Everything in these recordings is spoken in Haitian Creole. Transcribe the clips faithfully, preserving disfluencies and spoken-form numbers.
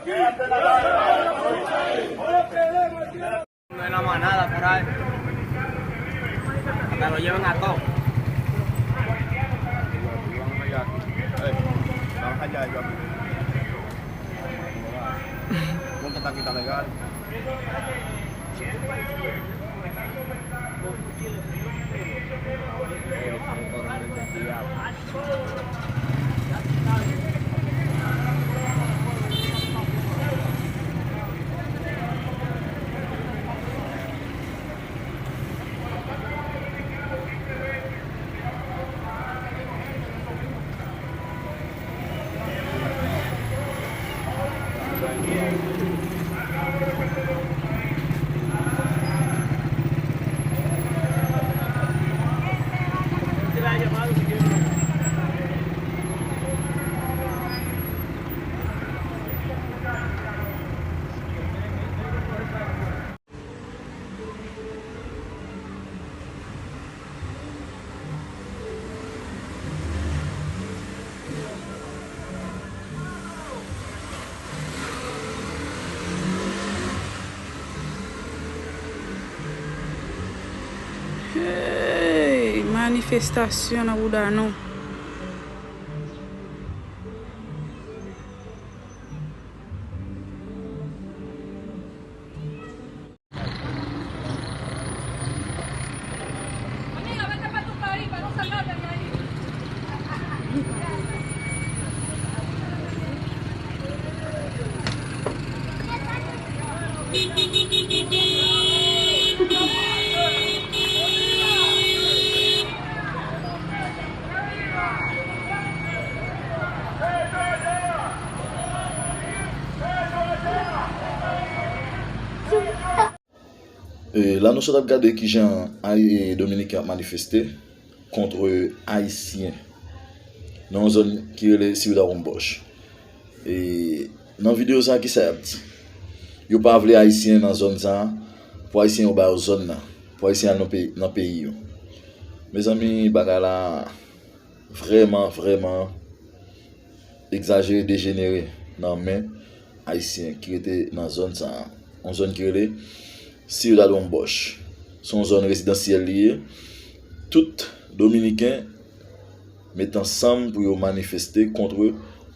No hay nada más nada por ahí. Hasta lo llevan a todo. Vamos allá, vamos allá, yo. ¿Cuánto está aquí, está legal? Hey, manifestasyon nan bouda nou. E, la nou sot ap gade kijan Ay-, e, Dominiken ap manifeste kont Ayisyen nan yon zòn ki rele Ciudad Bomboch. E, nan videyo sa, kisa y ap di? Yo pa vle Ayisyen nan zòn sa, pou Ayisyen yo ba yo zòn nan, pou Ayisyen al nan peyi, nan peyi yo. Mezanmi, bagay la vrèman, vrèman egzajere, dejenere nan men Ayisyen ki rete nan zòn sa a. Yon zòn ki rele Ciudad Bomboch. Se yon zòn rezidansyèl li ye. Tout Dominiken met ansanm pou yo manifeste kont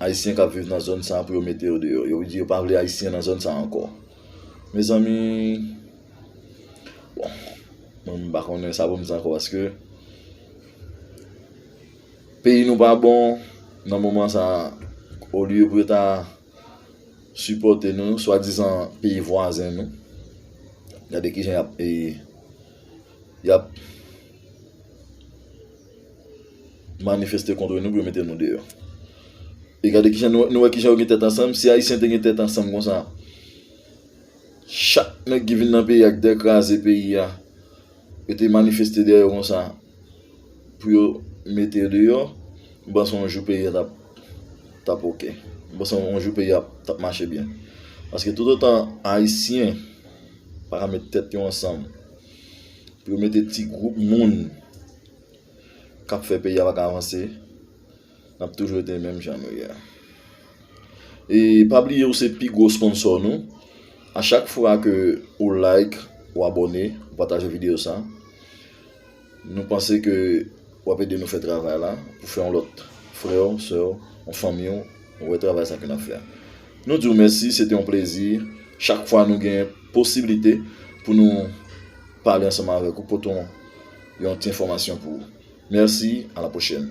Ayisyen k ap viv nan zòn sa a, pou yo mete yo deyò. Yo di yo pa vle Ayisyen nan zòn sa a ankò. Mezanmi, bon, mwen m pa konnen sa pou m di ankò, paske peyi nou pa bon nan moman sa a, olye pou yo ta sipòte nou, swadizan peyi vwazen nou. Gade kijan y ap, e, y ap manifeste kont nou pou yo mete nou deyò. E gade kijan nou, nou wè kijan yo gen tèt ansanm. Si Ayisyen te gen tèt ansanm konsa, chak nèg ki vin nan peyi a, ki te kraze peyi a, yo te manifeste dèyè yo konsa, pou yo mete yo deyò, m panse yon jou peyi a t ap, t ap oke. M panse yon jou peyi a t ap mache byen. Paske toutotan Ayisyen pa ka met tèt yo ansanm pou yo mete ti gwoup moun k ap fè peyi a pa ka avanse, n ap toujou rete menm jan nou ye a. E pa bliye ou se pi gwo sponsò nou. A chak fwa ke ou like, ou abòne, ou pataje videyo sa, nou panse ke w ap ede nou fè travay la, pou fè yon lòt frè w, sè w, yon fanmi w, wè travay sa ke n ap fè a. Nou di w mèsi, se te yon plezi. Chak fwa nou gen posiblite pou nou pale ansanm avèk ou, pote yon, yon ti enfòmasyon pou ou. Mèsi, a la pwochèn.